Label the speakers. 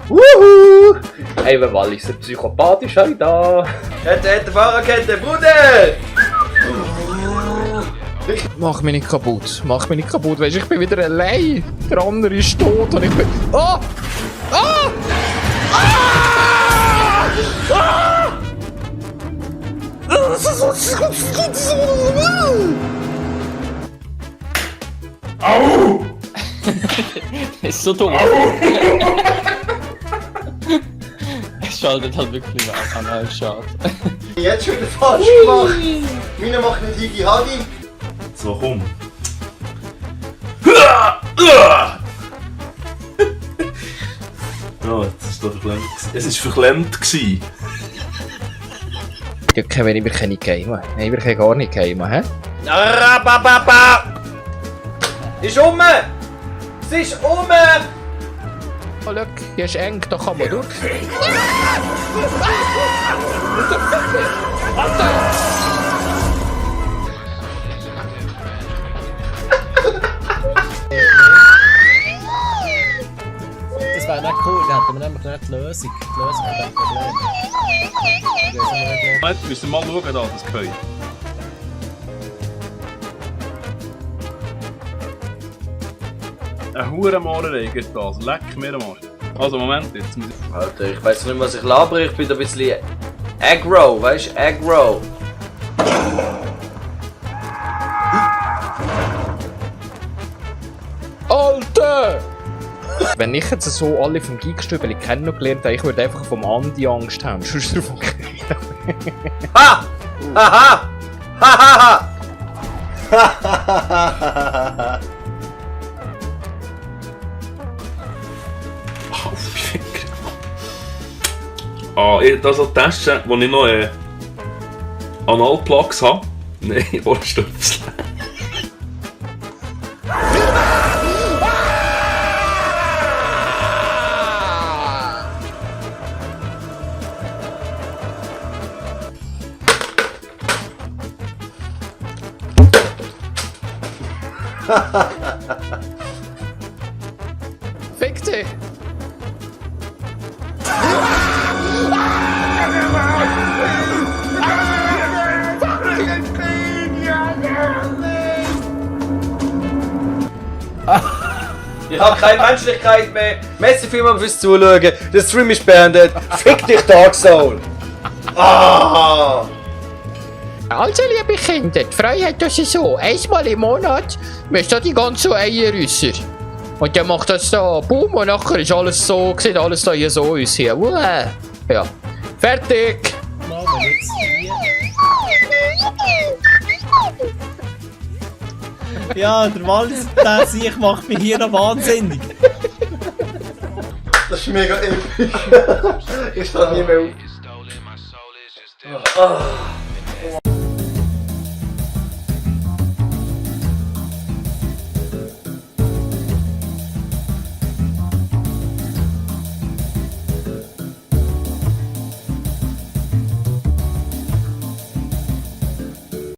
Speaker 1: Wuhu! Ey, wer Wallis, der Psychopath ist heute da.
Speaker 2: Kette, Fahrerkette, Bruder!
Speaker 3: Mach mich nicht kaputt, Weisst du, ich bin wieder allein. Der andere ist tot und ich bin... Oh! Oh!
Speaker 1: Au!
Speaker 4: Ist so dumm. Es schaltet halt wirklich an, als schade.
Speaker 2: Jetzt schon wieder falsch gemacht. Meine macht nicht Higi Hagi.
Speaker 5: So, komm. Ja, es war verklemmt. Es war verklemmt gewesen.
Speaker 3: Ja, Kevin, ich kann nicht gamen. Ich kann gar nicht gamen, hä?
Speaker 2: Rabababa! Ist um! Es ist um!
Speaker 3: Oh, schau, hier ist eng, da kann man durch.
Speaker 6: Das wäre nicht cool, da hätten wir nämlich nicht die Lösung von diesem Problem.
Speaker 5: Moment, müssen wir mal schauen, da, das Koi. Ein Hurenmalerei geht das, leck mir am Arsch. Also, Moment, jetzt muss ich...
Speaker 2: Alter, ich weiss nicht, was ich labere, ich bin ein bisschen aggro, weißt du? Aggro.
Speaker 3: Alter! Wenn ich jetzt so alle vom Geekstübeli kennengelernt habe, ich würde einfach vom Andi Angst haben. Sonst davon
Speaker 2: Ha! Haha! Hahaha! Hahaha!
Speaker 5: Auf die Finger. Ah, das ist eine Tasche, wo ich noch Analplugs habe. Nein, Ohrstöpsel.
Speaker 3: Fick dich!
Speaker 2: Ich habe keine Menschlichkeit mehr. Merci vielmals fürs Zuschauen. Der Stream ist beendet. Fick dich, Dark Soul! Ah!
Speaker 3: Also, liebe Kinder, die Freiheit, das ist so. Einmal im Monat müsst ihr die ganzen Eier raus. Und dann macht das da Boom und nachher ist alles so, sieht alles da hier so aus hier. Ja. Fertig!
Speaker 6: Mal, wenn jetzt hier... Ja, der Wallis, der Sieg macht mich hier noch wahnsinnig.
Speaker 2: Das ist mega episch. Ich stehe nie mehr auf.